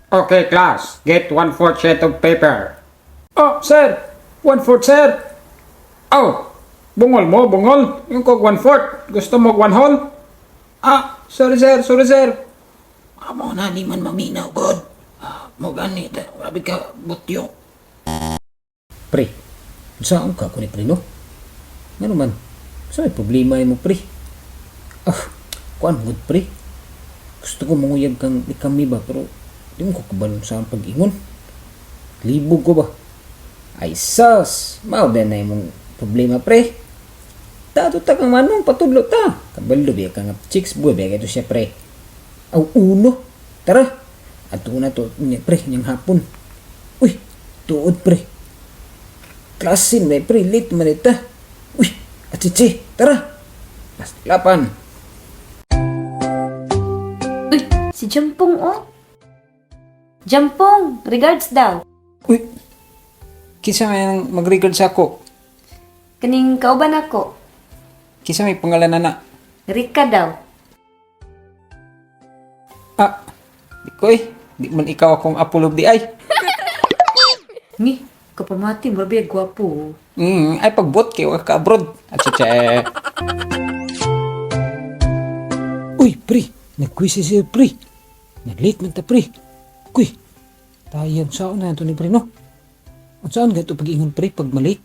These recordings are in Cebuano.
Okay, class. Get one-fourth sheet of paper. Oh, sir. One-fourth, sir. Oh, bungol mo, bungol. Ingon kog one-fourth. Gusto mo one whole? Ah, sorry, sir. Sorry, sir. Amo na, di man maminaw, god. Ah, mo gani, grabe ka, butyo. Pre, saan ka ko ni pre, no? Ngano man, sa may problema mo, pre? Ah, kuan gud, pre. Gusto ko manguyab kang di kami ba, pero di mo ko kabalo sa ang pag-ingon. Libog ko ba? Ay sus, mao din na imong problema, pre. Tato ta kang manong, patudlo ta. Kabalo biya ka nga chicks boy, biya kato siya, pre. Aw, uno. Tara. Ato na to, niya, pre, niyang hapon. Uy, tuod, pre. Klase na, pre, late man ita. Uy, achichi, tara. Pastilapan. Uy, si Jampong oh. Jampong, regards daw. Uy, kinsa may ang mag-record sa ako? Kaning kauban ako. Kinsa may pangalan na na? Rika daw. Ah, di ko eh. Di man ikaw akong apple of the eye. Ni, kapamati, murabi gwapo. Ay pagbot kayo ka abroad. Achiche. Uy, pre, nag-quiz si pre. Nag-late man ta, pre. Uy, tayo saan na ito ni pre, no? At saan ganito pag-ingon, pre, pag malate?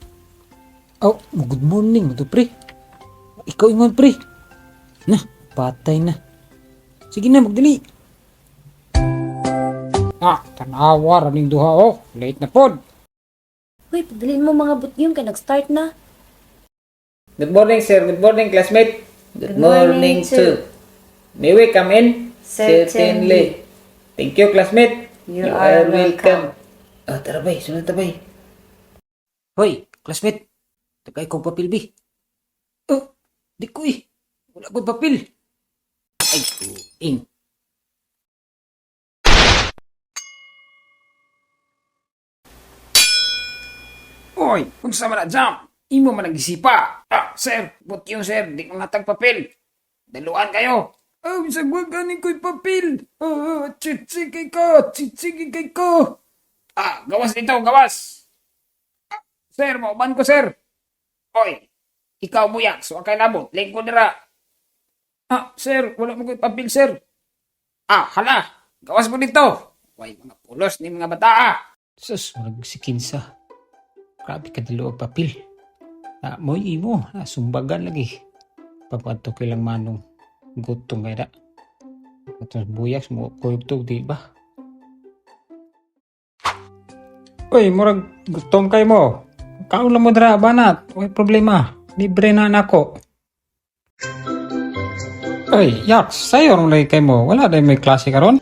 Oh, good morning mo to, pre. Ikaw ingon, pre. Na, patay na. Sige na, magdali. Ah, tanawa raning duha oh. Late na pod. Uy, pagdalin mo mga butyong kay nag-start na. Good morning, sir. Good morning, classmate. Good morning, too. May we come in? Certainly. Thank you, classmate. You are welcome. Ah, tara bay, sunod ta bay. Hoy, classmate. Tagay kong papel bi. Oh, di ko eh. Wala ko'y papel. Ay, tuing. Oy, unsa man na jump? Imo man nagisipa. Ah, sir, but yun, sir, di ko natag papel. Daluan kayo. Oh, bisag wa gani ko'y papel. Oh, chitsiki ko, chitsiki kay ko. Ah, gawas dito, gawas. Ah, sir, mauban ko, sir. Oy, ikaw buyak, so kay labot, lingkod dira. Ah, sir, wala mo ko'y papel, sir. Ah, hala, gawas mo dito. Way, mga pulos ni mga bata ah. Sus, murag si Kinsa. Grabe ka dalo og papel. Na mo imo, na sumbagan lagi. Papadto kay lang manong gutom kay da. Atong buyak mo kuyog di ba? Uy, murag gutom kay mo. Kaon lang mo dira banat, way problema. Libre na nako. Uy, Yaks, sayo ron lagi kay mo. Wala dai may klase karon.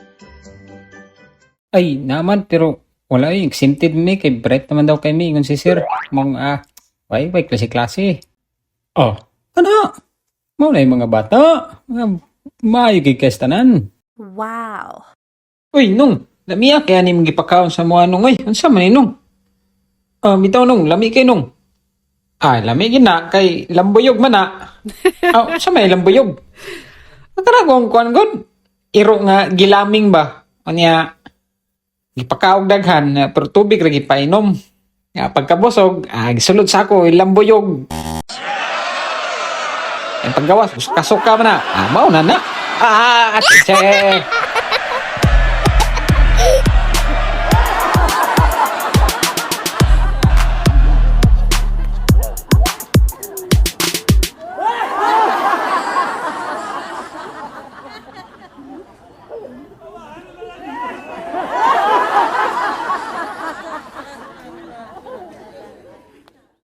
Ay, naman pero wala eh, exempted mi kay bright naman daw kay mi ingon si sir. Mong ah, way way klase-klase. Oh, ano? Mao na yung mga bata. Mga maayo kay kay tanan. Wow. Uy, nung, lami kaya ni mong gipakaon sa mga nung, uy, unsa man ni nung? Ah, bitaw nung, lami kay nung. Ah, lami gina kay lambuyog man na. Ah, unsa may lambuyog? Ang tara kong kuan god. Iro nga gilaming ba? Unya gipakaog daghan eh, pero tubig ra gipainom. Nga pagkabusog, ah, gisulod sa ako lambuyog. Ang paggawas, kasuka man na. Ah, mao na na. Ah, che.